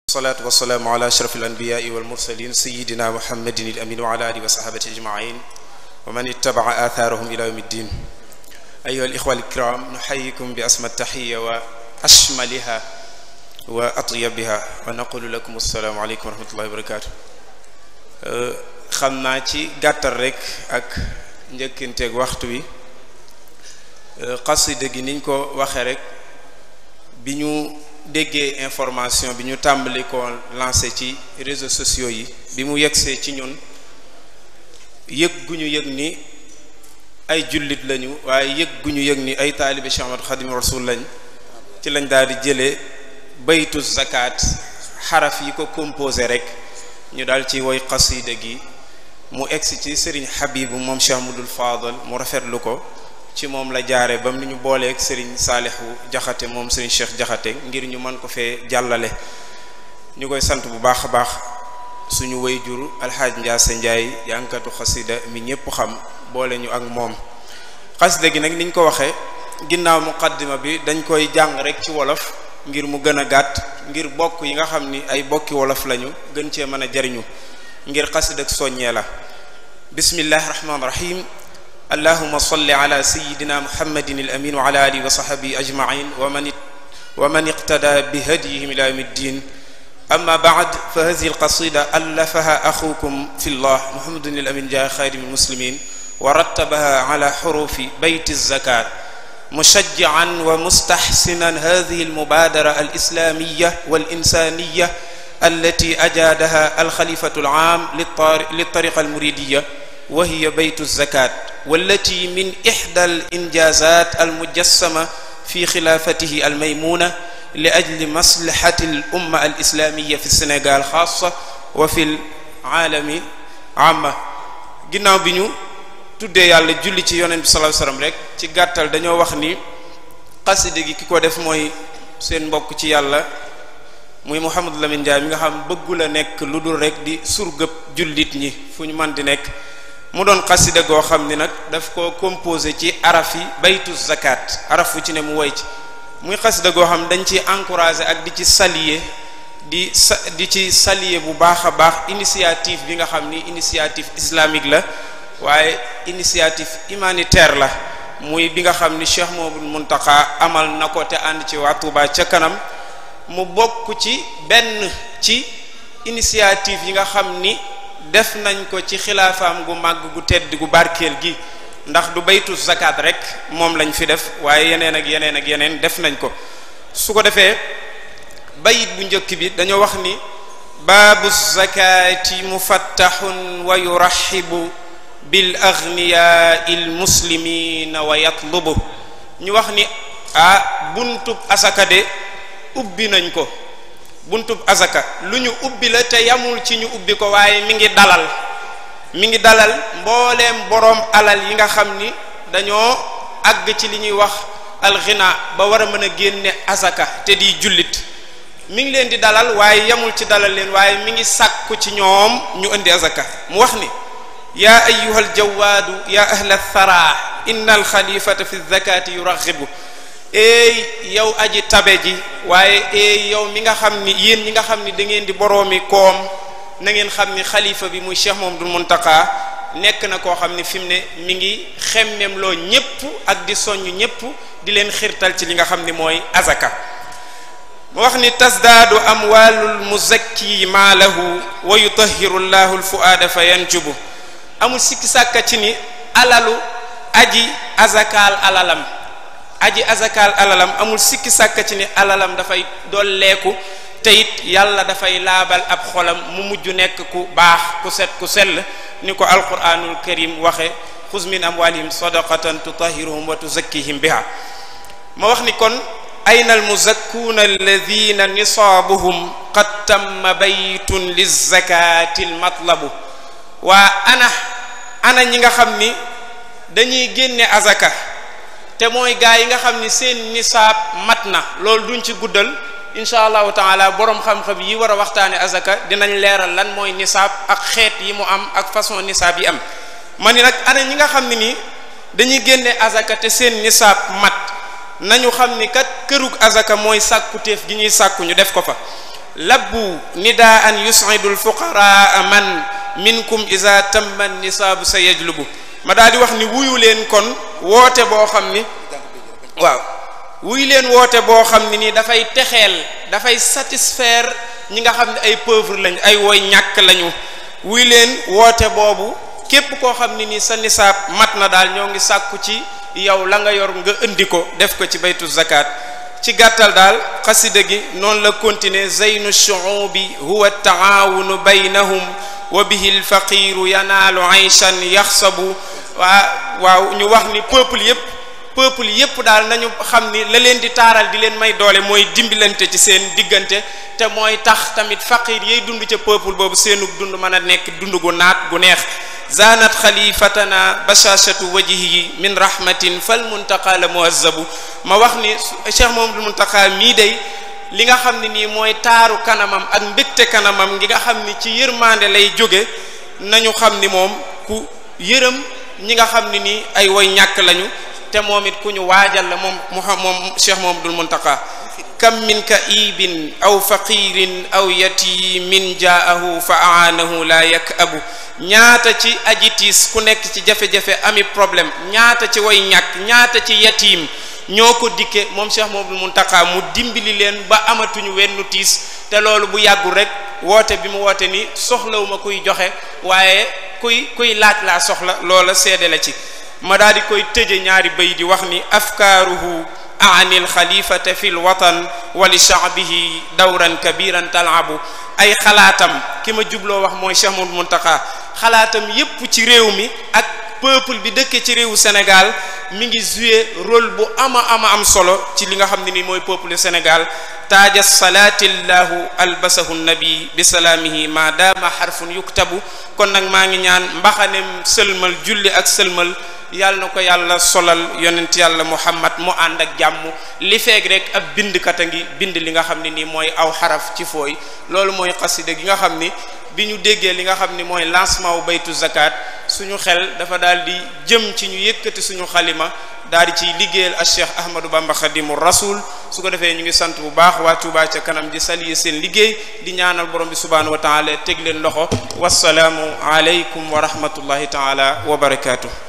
salaatu wassalaamu ala ashraf alanbiyaai walmursalin sayidina muhammadin alamin wa ala alihi wa sahabati ajmain wa man ittabaa athaarahum ila yawmi ddin ayuha alixwa alkiram nuxayikum bi asma taxiya wa ashmaliha wa atyabiha wa naqulu lakum assalaamu aleykum wa rahmatullahi wa barakatuh. xam naa ci gàttal rek ak njëkkanteeg waxtu wi xasida gi niñ ko waxee rek bi ñu déggee information bi ñu tàmbali ko lancé ci réseaux sociaux yi bi mu yegsee ci ñun yëg gu ñu yëg ni ay jullit lañu waaye yëg gu ñu yëg ni ay taalibe Cheikh Ahmad Khadim Rasoul lañ ci lañ daal di jëlee baytu zakat xaraf yi ko composé rek ñu daal ci woy xasida gi mu egsi ci Serigne Habibu moom Cheikh Ahmadul Fadal mu rafetlu ko ci moom la jaare bam ni ñu booleeg Serigne Saalihu Jaxate moom Serigne Cheikh Jaxate ngir ñu mën ko fee jàllale. ñu koy sant bu baax a baax suñu wayjur alxaaj Njaase Njaay jànkatu xasida mi ñépp xam boole ñu ak moom. xasida gi nag niñ ko waxee ginnaaw muqaddima bi dañ koy jàng rek ci wolof ngir mu gën a gàtt ngir bokk yi nga xam ni ay bokki wolof lañu gën cee mën a jariñu ngir xasida ak soññee la. bismillahi rahmaani rahim. allahuma salli ala sayidina muhammadin al amin wa ala alihi wa sahbihi ajmain wa man iqtada bi hadiyihim ila yawmi ddin. amma ba'd fa hadhihi al qasida allafaha akhukum fi llah muhammadun al amin jaa xadim al muslimin wa rattabaha ala hurufi bayti zakat mushajji'an wa mustahsinan hadhihi al mubadara al islamiyya wal insaniyya allati ajadaha al khalifatu al aam lit tariqa al muridiyya wa hiya baytu zakat wallati min ihda al injazat al mujassama fi khilaafatihi al maymuna li ajli maslahati al umma al islamiyya fi Sénégal xaassa wa fi al aalami amma. ginnaaw bi ñu tuddee yàlla julli ci yonent bi sallallahu alayhi wasallam rek ci gàttal dañoo wax ni xasida gi ki ko def mooy seen mbokk ci yàlla muy Mouhamadou Lamine Ndiaye mi nga xam bëggul a nekk lu dul rek di surgëb jullit ñi fu ñu mën di nekk. mu doon xasida goo xam ni nag daf ko composé ci araf yi baytu zakat araf fu ci ne mu woy ci muy xasida goo xam dañ ci encouragé ak di ci saluer di ci saluer bu baax a baax initiative bi nga xam ni initiative islamique la waaye initiative humanitaire la muy bi nga xam ni Cheikh Mouhamadoul Mountakha amal na ko te ànd ci waa Touba ca kanam mu bokk ci benn ci initiative yi nga xam ni def nañ ko ci xilaafaam gu màgg gu tedd gu barkeel gi ndax du baytu zakat rek moom lañ fi def waaye yeneen ak yeneen ak yeneen def nañ ko. su ko defee bayit bu njëkk bi dañoo wax ni baabu zakati mufattahun wa yurahibu bil aghniyaai al muslimina wa yatlubu. ñu wax ni buntub asaka de ubbi nañ ko. buntub azaka lu ñu ubbi la te yamul ci ñu ubbi ko waaye mi ngi dalal mbooleem boroom alal yi nga xam ni dañoo àgg ci li ñuy wax alxina ba war a mën a génne azaka te di jullit mi ngi leen di dalal waaye yamul ci dalal leen waaye mi ngi sàkku ci ñoom ñu indi azaka. mu wax ni yaa ayyuhal jawaadu yaa ahla thara inna al xalifata fi zakati yuraxibu. yow aji tabe ji waaye yow mi nga xam ni yéen ñi nga xam ni da ngeen di boroomi koom na ngeen xam ni xalifa bi muy Cheikh Mouhamadoul Mountakha nekk na koo xam ni fi mu ne mi ngi xemmem loo ñépp ak di soññ ñépp di leen xirtal ci li nga xam ni mooy azaka. mu wax ni tasdaadu amwaalul muzakki maalahu wa yutahhiru llahu al fuaada fa yanjubu. amul sikki sàkka ci ni alalu aji azakaal alalam amul sikki sàkka ci ni alalam dafay dolleeku te it yàlla dafay laabal ab xolam mu mujj nekk ku baax ku set ku sell ni ko alquranul karim waxe xuz min amwalihim sadaqatan tutahhiruhum wa tuzakkihim biha. ma wax ni kon ayna al muzakkuuna alladhina nisaabuhum qad tamma baytun lizakati al matlabu. waa ana ñi nga xam ni dañuy génne azaka te mooy gaa yi nga xam ni seen nisaab mat na. loolu duñ ci guddal incha allahu taala borom xam-xam yi war a waxtaane azaka dinañ leeral lan mooy nisaab ak xeet yi mu am ak façon nisaab yi am. ma ni nag ana ñi nga xam ne ni dañuy génne azaka te seen nisaab mat nañu xam ni kat kërug azaka mooy sàkkuteef gi ñuy sàkku ñu def ko fa. labbu nidaan yus'idu alfuqaraa man minkum iza tamma nisaabu sa yajlubu ma daal di wax ni wuyu leen kon woote boo xam ni waaw wuyu leen woote boo xam ni nii dafay texeel dafay satisfaire ñi nga xam ne ay pauvre lañ ay woy ñàkk lañu wuyu leen woote boobu képp koo xam ni nii sa nisaab mat na daal ñoo ngi sàkku ci yow la nga yor nga indi ko def ko ci baytu zakat ci gàttal daal xasida gi noonu la continuer zeynu shu'ubi huwa taawunu baynahum wa bihi alfaqiru yanaalu ayshan yaxsabu waaw ñu wax ni peuple yépp daal nañu xam ni la leen di taaral di leen may doole mooy dimbilante ci seen diggante te mooy tax tamit faqir yay dund ca peuple boobu seenug dund mën a nekk dund gu naat gu neex zanat xalifatana bashashatu wajhihi min rahmatin fal muntaqa la muhazzabu ma wax ni Cheikh Mouhamadoul Mountakha mii day li nga xam ne nii mooy taaru kanamam ak mbégte kanamam ngi nga xam ni ci yërmande lay jóge nañu xam ni moom ku yërëm ñi nga xam ne nii ay woy ñàkk lañu te moom it ku ñu waajal la moom Cheikh Mouhamadoul Mountakha kam min kaibin aw faqirin aw yatimin jaahu fa aanahu la yakabu ñaata ci ajitis ku nekk ci jafe-jafe ami problème ñaata ci way ñàkk ñaata ci yatim ñoo ko dikke moom Cheikh Mouhamadoul Mountakha mu dimbali leen ba amatuñu wenn tiis te loolu bu yàggul rek woote bi mu woote ni soxlawuma kuy joxe waaye kuy laaj laa soxla loola seede la ci ma daal di koy tëje ñaari bay di wax ni afkaaruhu aanil xalifata fi l watan wa li shaabihi dawran kabiran talabu ay xalaatam ki ma jubloo wax mooy Cheikh Mouhamadoul Mountakha xalaatam yépp ci réew mi ak peuple bi dëkk ci réewu Sénégal mi ngi jouer rôle bu am solo ci li nga xam ne ni mooy peuple Sénégal taaja salaatillahu albasahu nabi bi salaamihi ma daama xarfun yuktabu kon nag maa ngi ñaan mbaxanem sëlmal julli ak sëlmal yàlla na ko yàlla solal yonent yàlla Muhammad mu ànd ak jàmm li feeg rek ab bindkat a ngi bind li nga xam ne nii mooy aw xaraf ci fooy loolu mooy xasida gi nga xam ni bi ñu déggee li nga xam ni mooy lancement wu baytu zakat suñu xel dafa daal di jëm ci ñu yëkkati suñu xalima daal di ciy liggéeyal ak Cheikh Ahmadou Bamba Khadimu Rasul su ko defee ñu ngi sant bu baax waa Touba ca kanam di saluer seen liggéey di ñaanal borom bi subhanahu wa taala teg leen loxo wasalaamu aleykum wa rahmatullahi taala wa barakaatu.